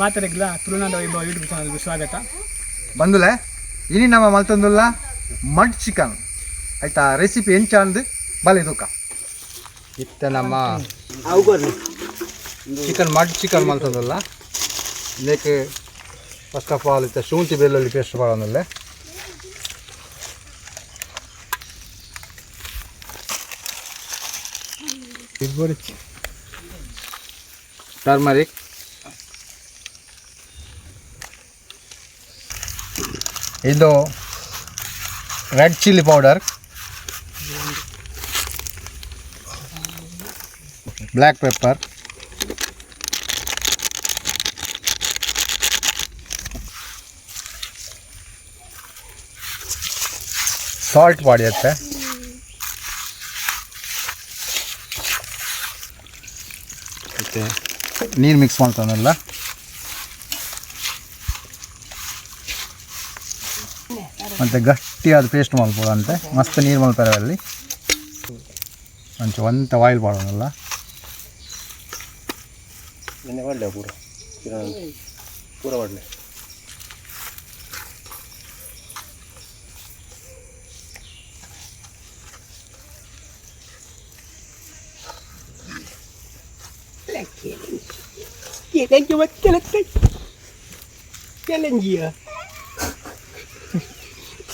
ಮಾತೆರೆಗ್ಲ ತುಳುನಾಡ ವೈಭವ ಯೂಟ್ಯೂಬ್ ಚಾನಲ್ಗೆ ಸ್ವಾಗತ. ಬಂದುಲೆ ಇನಿ ನಮ್ಮ ಮಲ್ತೊಂದುಲ್ಲ ಮಡ್ ಚಿಕನ್ ಆಯ್ತಾ. ರೆಸಿಪಿ ಎಂಚ ಅಂದ್ ಬಲೆ ತೂಕ. ಇತ್ತೆ ನಮ್ಮ ಚಿಕನ್ ಮಡ್ ಚಿಕನ್ ಮಲ್ತೊಂದುಲ್ಲ. ಇಂದಕ್ಕೆ ಫಸ್ಟ್ ಆಫ್ ಆಲ್ ಇತ್ತೆ ಶುಂಠಿ ಬೆಳ್ಳುಳ್ಳಿ ಪೇಸ್ಟ್ ಮಾಡೋದಿಲ್ಲ. ಟರ್ಮರಿಕ್, ಇದು red chilli powder, black pepper, salt ಪಾಡಿಯತ್ತೆ. ಮತ್ತು ನೀರು ಮಿಕ್ಸ್ ಮಾಡ್ತಾನಲ್ಲ. ಮತ್ತು ಗಟ್ಟಿಯಾದ ಪೇಸ್ಟ್ ಮಾಡ್ಬೋದಂತೆ. ಮಸ್ತ್ ನೀರು ಮಲ್ಪರೆ ಅಲ್ಲಿ ಒಂಚು ಒಂತ ಆಯಿಲ್ ಪಾಡೋಣಲ್ಲ. ಎಣ್ಣೆ ಪೂರ ಪೂರ ಪಡ್ಲೆ.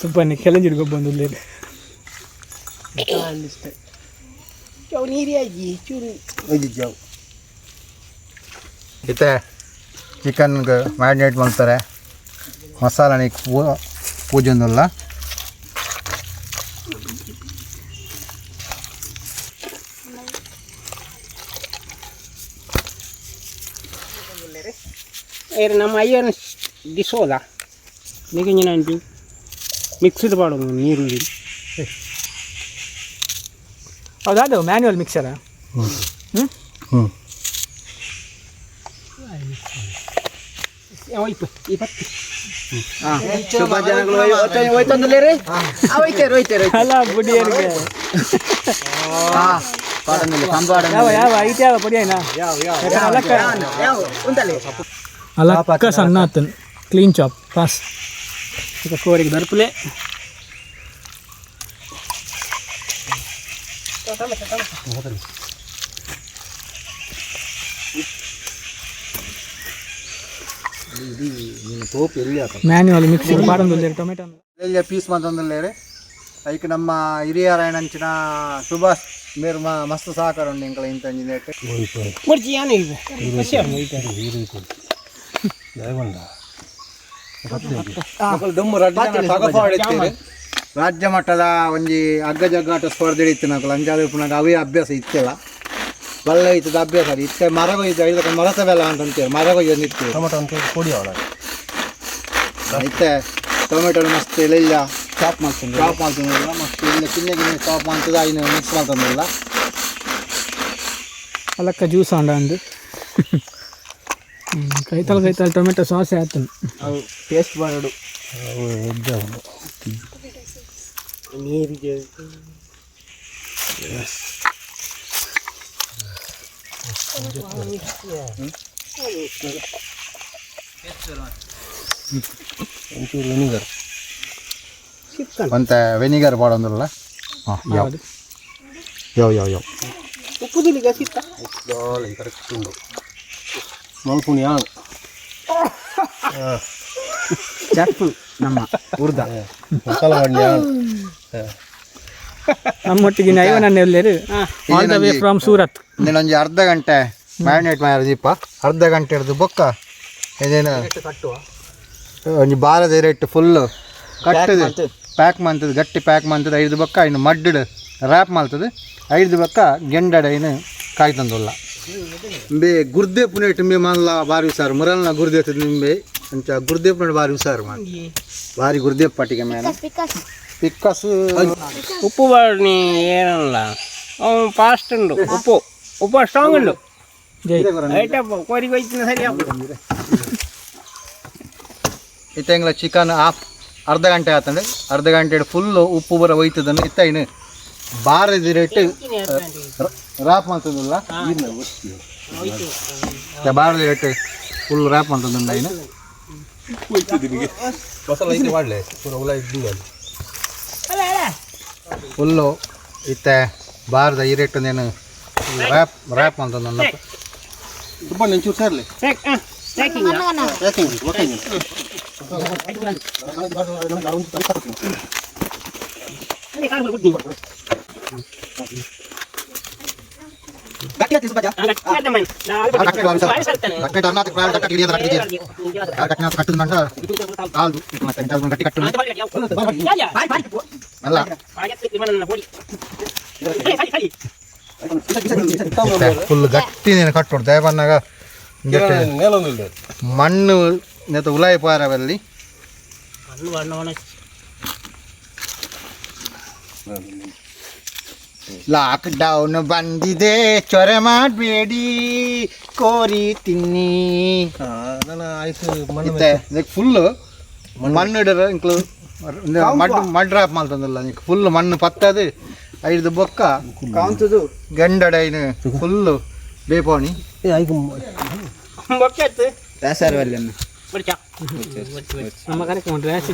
ಸುಬ್ಬನ್ನಿ ಕೆಲೆಂಜಿ ಹಿಡ್ಕೊಬಂದು. ಇತ್ತೆ ಚಿಕನ್ಗೆ ಮ್ಯಾರಿನೇಟ್ ಮಾಡ್ತಾರೆ. ಮಸಾಲೆ ಪೂಜೊಂದುಲ್ಲ. ಏರ್ ನಮ್ಮ ಅಯ್ಯನ ಡಿಸೋದ ನಿಗಂಜಿನ ಮಿಕ್ಸ್ಡ್ ಪಾಡೋದು ನೀರುಳ್ಳಿ. ಹೌದಾ, ಅದು ಮ್ಯಾನ್ಯುವಲ್ ಮಿಕ್ಸರಾ? ಹ್ಞೂ. ಒಯ್ಪು ಈ ಪತ್ತಿ. ಅಲ್ಲ ಬುಡಿಯರಿಗೆ ಯಾವ ಯಾವ ಐತೆ ಯಾವ ಪೊಡಿ ಆಯ್ನಾ? ಅಲಕ್ಕ ಅಲಕ್ಕ ಸಣ್ಣ ಆತನ್ ಕ್ಲೀನ್ ಚಾಪ್ ಪಾಸ್. ಈಗ ಕೋರಿಗೆ ಬರ್ಪುಲೆ. ತೋಪು ಎಲ್ಲಿ ಹಾಕ ಮ್ಯಾನ್ಯುವಲ್ ಮಿಕ್ಸಿ ಪಾಡೊಂದು ಟೊಮೆಟೊ. ಎಲ್ಲಿ ಪೀಸ್ ಮಂತೊಂದುಲ್ಲೇರು. ಐಕ್ ನಮ್ಮ ಹಿರಿಯರಾಯಣಂಚಿನ ಸುಭಾಷ್ ಮೇರ್ ಮಸ್ತ್ ಸಹಕಾರ ಉಂಡು ಎಂಕಲ ಇಂತ ಇಂಜಿನಿಯರ್. ಮುರ್ಚಿ ಏನು ಇವೆ? ರಾಜ್ಯ ಮಟ್ಟದ ಒಂಜಿ ಅಗ್ಗ ಜಗ್ಗಾಟ ಸ್ಪರ್ಧೆ ಇತ್ತು ನಕಲು. ಅಂಚಾದ ಇಪ್ಪುನಾಗ ಅವೇ ಅಭ್ಯಾಸ ಇತ್ತಿಲ್ಲ. ಬಲ್ಲ ಇತ್ತದ ಅಭ್ಯಾಸ ಅದು ಇತ್ತೆ. ಮರಗೊ ಇದ್ದ ಐದಕ್ಕೆ ಮರತ ಬೆಲ್ಲ ಅಂತ ಅಂತೀವಿ. ಮರಗೊ ಇತ್ತು. ಟೊಮೊಟೊ ಅಂತ ಪೊಡಿ ಅವಳ. ಇತ್ತೆ ಟೊಮೆಟೊ ಮಸ್ತ್ ಎಳೆಲ್ಲ ಚಾಪ್ ಮಾಡ್ತೀನಿ, ಚಾಪ್ ಮಾಡ್ತಿಲ್ಲ. ಮಸ್ತ್ ಇಲ್ಲ ಕಿನ್ನೆ ಗಿನ್ನೆ ಚಾಪ್ ಮಾಡ್ತದ. ಐನು ಮಿಕ್ಸ್ ಮಾಡ್ತಂದಿಲ್ಲ. ಅಲಕ್ಕ ಜ್ಯೂಸ್ ಆಂಡ ಅಂದು ಕೈತಲ್ ಕೈತಲ್ ಟೊಮೆಟೊ ಸಾಸ್ ಆತನ್. ಅವು ಟೇಸ್ಟ್ ಮಾಡೋಡು. ನೀರಿಗೆ. ಒಂಚೂರು ವಿನಿಗರ್. ಒಂತೆ ವೆನಿಗರ್ ಪಾಡೊಂದುಲ್ಲ. ಹಾಂ, ಯಾವ ಹೌದು. ಯಾವ ಯಾವ ಯಾವ. ಉಪ್ಪು ದಿಲಿಗ ಸಿತ್ತ. ಕರೆಕ್ಟ್ ಉಂಡು ಮಲ್ಪುಣಿ ಯಾನ್. ಚಪ್ಪು ನಮ್ಮ ಉರ್ದ. ಮಸಾಲ ಮಾಡಲಿ ಯಾನ್. ನಮ್ಮೊಟ್ಟಿಗೆ ಐವನನ್ನ ಎಲ್ಲೇರು, all the way from Surat. ಇನ್ನೊಂದು ಅರ್ಧ ಗಂಟೆ ಮ್ಯಾರಿನೇಟ್ ಮಾಡಿ ದೀಪ. ಅರ್ಧ ಗಂಟೆ ಹಿಡ್ದು ಬೊಕ್ಕ ಏನೇನು ಒಂಜಿ ಬಾರದ ರೇಟ್ ಫುಲ್ ಕಟ್ಟದು ಪ್ಯಾಕ್ ಮಾಡ್ತದೆ. ಗಟ್ಟಿ ಪ್ಯಾಕ್ ಮಾಡ್ತದೆ. ಐದು ಬೊಕ್ಕ ಇನ್ನು ಮಡ್ಡು ರ್ಯಾಪ್ ಮಾಡ್ತದೆ. ಐದು ಬೊಕ್ಕ ಗೆಂಡಡ ಇನ್ನು ಕಾಯಿ ತಂದುಲ್ಲ. ಇಂಬೆ ಗುರ್ದೆ ಪುನೇಟ್ ಇಂಬೆ ಮಲ್ಲ ಬಾರಿ ಹುಷಾರು. ಮುರಲ್ನ ಗುರ್ದೆ ನಿಂಬೆ ಅಂಚ ಗುರ್ದೆ ಪುನೇಟ್ ಬಾರಿ ಹುಷಾರು ಮಾಡಿ ಬಾರಿ ಗುರ್ದೆ ಪಟ್ಟಿಗೆ ಮೇನ ಪಿಕ್ಕಸ್. ಉಪ್ಪು ಬಾಡಿ ಏನಲ್ಲ, ಅವನು ಫಾಸ್ಟ್ ಉಂಡು. ಉಪ್ಪು ಉಪ್ಪು ಸ್ಟ್ರಾಂಗ್ ಉಂಡು. ಜೈ. ಐಟಪ್ಪ ಕೋರಿಗೆ ಹೋಯ್ತಿನ ಸರಿ ಆಗ್ಬೋದು. ಇತ್ತ ಎಂಗ್ಲ ಚಿಕನ್ ಆಫ್ ಅರ್ಧ ಗಂಟೆ ಆತಂದ್ರೆ ಅರ್ಧ ಗಂಟೆ ಫುಲ್ಲು ಉಪ್ಪು ಬರ ಒಯ್ತದನ್ನು ಇತ್ತ ಇನ್ನು ಬಾರದ ರೇಟ್ ರಾಪ್ ಮಾಡ್ತದಲ್ಲ. ಬಾರದ ರೇಟ್ Full rap ಮಂತೊಂದುಂಡು ಐನು. ಮಸಾಲ ಐತೆ ಮಾಡಲೆ ಪೂರ ಉಲ ಇದ್ದು. ಫುಲ್ಲು ಇತ್ತೆ ಬಾರದ ಇರೆಟ್ ನೇನು ರ್ಯಾಪ್ ರ್ಯಾಪ್ ಮಂತೊಂದುಂಡು. ತುಂಬ ಒಂಚೂರು ಸೇರಲಿ. Packing. Packing okay. ಅಲ್ಲ, ಫುಲ್ ಗಟ್ಟಿ ನೀನು ಕಟ್ಟೋಡು ದಯಪನ್ನಾಗ. ಮೇಲೊಂದಿಲ್ಲ. ಮಣ್ಣು ನೆತ್ತ ಉಲಾಯಿ ಪಾರವಲ್ಲಿ. ಲಾಕ್ ಡೌನ್ ಬಂದಿದೆ, ಚೊರೆ ಮಾಡಬೇಡಿ, ಕೋರಿ ತಿನ್ನಿ. ನನ್ನ ಆಯ್ತು ಮಣ್ಣು. ಇತ್ತೆ ಫುಲ್ ಮಣ್ಣು ಇಡರ ಇಂಕ್ಲು mud mud rap ಮಲ್ತೊಂದುಲ್ಲ. Full ಮಣ್ಣು ಪತ್ತದು ಐದು ಬೊಕ್ಕ ಕಾಂತದು. ಗಂಡಡ ಐನು ಫುಲ್ ಬೇಪೋಣಿ. ಏ ಆಯ್ತು. ನಮ್ಮ ಕರೆಕ್ಟ್ ಉಂಟು. ರ್ಯಾಶ್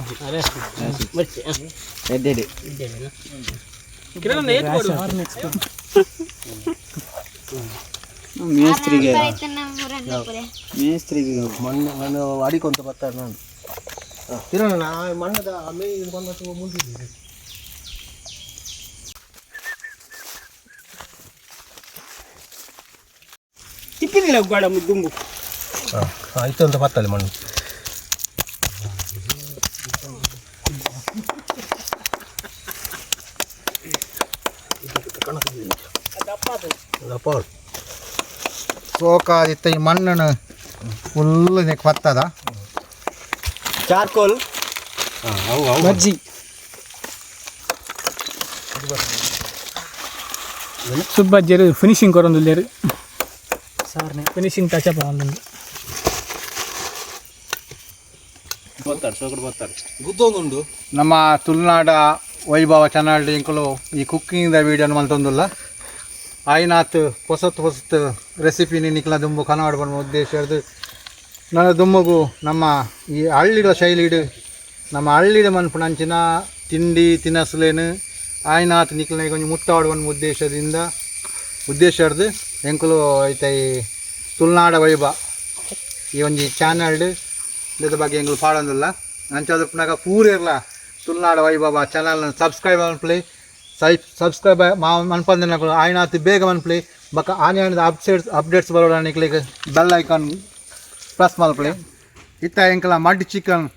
ಮೇಸ್ತ್ರಿಗೆ. ಮಣ್ಣು ಮಣ್ಣು ಅಡಿಕೊಂತ ಬರ್ತಾರೆ ನಾನು ತಿರೋಣ ಮಣ್ಣದ ಆಮೇಲೆ ಬಂದು ಮುಂದಿದ್ದೀನಿ. ತಿಕ್ಕಿದಿಲ್ಲ ಗೋಡ ದುಂಬು. ಹಾಂ, ಆಯ್ತು ಅಂತ ಬರ್ತಲ್ಲ ಮಣ್ಣು. ದಪ್ಪ. ಸೋಕಾದಿತ್ತ ಈ ಮಣ್ಣನ್ನು ಫುಲ್ ನೆಕ್ ಪತ್ತದ. ಚಾರ್ಕೋಲ್. ಹಾಂ, ಅವು ಅವು. ಬಜ್ಜಿ. ಸುಬ್ಬಜ್ಜರು ಫಿನಿಶಿಂಗ್ ಕೊರೊಂದುಲ್ಲೆರ್, finishing touch up ಆವೊಂದುಂಡು. ಗುದ್ದೊಂದುಂಡು. ನಮ್ಮ ತುಳುನಾಡ ವೈಭವ ಚಾನಲ್ ಇಂಕುಲು ಈ ಕುಕ್ಕಿಂಗ್ the ವಿಡಿಯೋನ ಮಲ್ತೊಂದುಲ್ಲ. ಆಯ್ನಾತ್ ಹೊಸತ್ ಹೊಸತ್ ರೆಸಿಪಿನಿ ನಿಕ್ಲ ದುಂಬು ಕನ್ನಡ ಬಣ್ಣ ಉದ್ದೇಶ ಹಿಡ್ದು ನನ್ನ ದುಮ್ಮಗು ನಮ್ಮ ಈ ಹಳ್ಳಿಡ ಶೈಲಿಡು ನಮ್ಮ ಹಳ್ಳಿಡ ಮನ್ಪುನಂಚಿನ ತಿಂಡಿ ತಿನಸುಲೇನು ಆಯ್ನಾತ್ ನಿಕ್ಲನ ಒಂಜಿ ಮುಟ್ಟಾಡುವ ಉದ್ದೇಶದಿಂದ ಉದ್ದೇಶ ಹಿಡ್ದು ಎಂಕುಲು ಐತೆ ಈ ತುಳುನಾಡ ವೈಭವ ಈ ಒಂಜಿ ಚಾನಲ್ಡ್ ಇದ ಬಗ್ಗೆ ಎಂಕುಲು ಪಾಡೊಂದುಲ್ಲ. ಅಂಚಾದ ಪೂರ ಇರ್ಲ ತುಳುನಾಡ ವೈಭವ ಚಾನಲ್ ಸಬ್ಸ್ಕ್ರೈಬ್ ಮನ್ಪುಲೆ. ಸಬ್ಸ್ಕ್ರೈಬ್ ಮನ್ಪಂದಿನಕುಲು ಆಯ್ನಾತ್ ಬೇಗ ಮನ್ಪುಲೆ. ಬೊಕ್ಕ ಆನೆ ಅಪ್ಡೇಟ್ಸ್ ಅಪ್ಡೇಟ್ಸ್ ಬರೋಡ ನಿಕ್ಲೆಗ್ bell icon press ಮಲ್ಪುಲೆ. ಇತ್ತ ಎಂಕಲ ಮಡ್ ಚಿಕನ್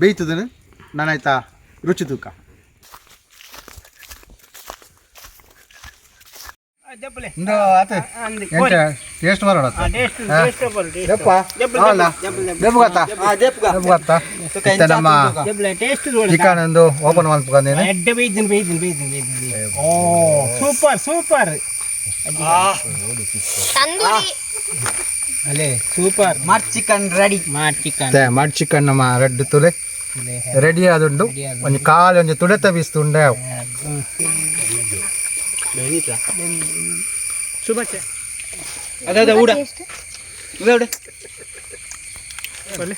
ಬೇಯ್ತದನು ನಾನಾಯ್ತಾ ರುಚಿ ತೂಕ. ಇಂದು ಆತ ಎಂತ ಟೇಸ್ಟ್ ಬರೋಣ. ದೆಪ್ಪ ಹೌದಾ? ದೆಪ್ಪು ಗೊತ್ತಾ? ದೆಪ್ಪು ಗೊತ್ತಾ? ಇತ್ತೆ ನಮ್ಮ ಟೇಸ್ಟ್. ಚಿಕನ್ ಒಂದು ಓಪನ್ ಮಲ್ಪುಗಂದೇನೆ. ಎಡ್ಡೆ ಬೈದಿನ ಬೈದಿನ ಬೈದಿನ ಬೈದಿನ. Oh super super. ತಂದೂರಿ. ಅಲೆ super. Mud chicken ready. Mud chicken. Mud chicken ನಮ್ಮ ರೆಡ್ ತುಲೆ ರೆಡಿ ಆದುಂಡು. ಒಂಜಿ ಕಾಲು ಒಂಜಿ ತುಡೆತ ಬೀಸ್ತುಂಡೆ. ಸುಬಚ್ಚೆ. ಅದೇ ಊಡ ಊಡ. ಸ್ಪೈಸಿ.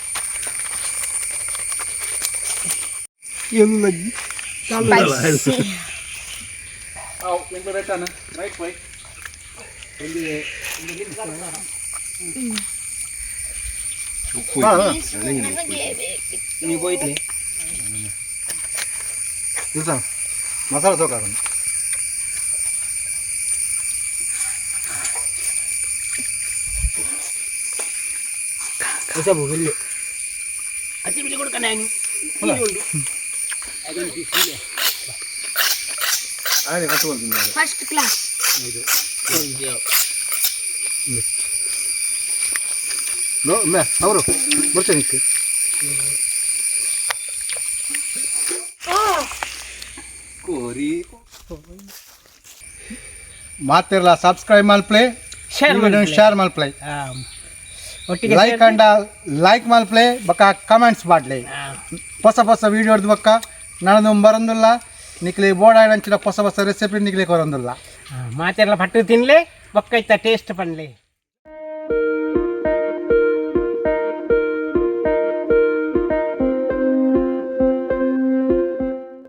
ನನಗೆ ಬೇಕಿತ್ತು. ನೀವು ಹೋಯ್ತಲಿ. ಮಸಾಲ ತೋಕ. ಹೊಸಬು ಇಲ್ಲಿ ಅತಿ ಬಿಳಿ ಕೊಡ್ಕ ನಾನು. First class. ಅವರು ಬರ್ತೀನಿ ನಿಕ್ಕೆ. ಕೋರಿ. ಮಾತಿರಲ್ಲ ಸಬ್ಸ್ಕ್ರೈಬ್ ಮಲ್ಪ್ಲೆ. ಶೇರ್. ಶೇರ್ ಮಲ್ಪ್ಲೆ. ಒಟ್ಟಿಗೆ. Like and like ಮಲ್ಪ್ಲೆ, ಬೊಕ್ಕ ಕಮೆಂಟ್ಸ್ ಮಾಡ್ಲೆ. ಹೊಸ ಹೊಸ ವೀಡಿಯೋ ಬೊಕ್ಕ ನಾನು ಬರಂದುಲ್ಲ. ನಿಕ್ಲಿ ಬೋರ್ಡ್ ಅಂಚಿನ ಹೊಸ ಹೊಸ ರೆಸಿಪಿ ನಿಕ್ಲಿ ಕೊರಂದುಲ್ಲ. ಮಾತೆಲ್ಲ ಪಟ್ಟು ತಿನ್ಲೆ, ಬೊಕ್ಕ ಇತ್ತ ಟೇಸ್ಟ್ ಪನ್ಲೆ.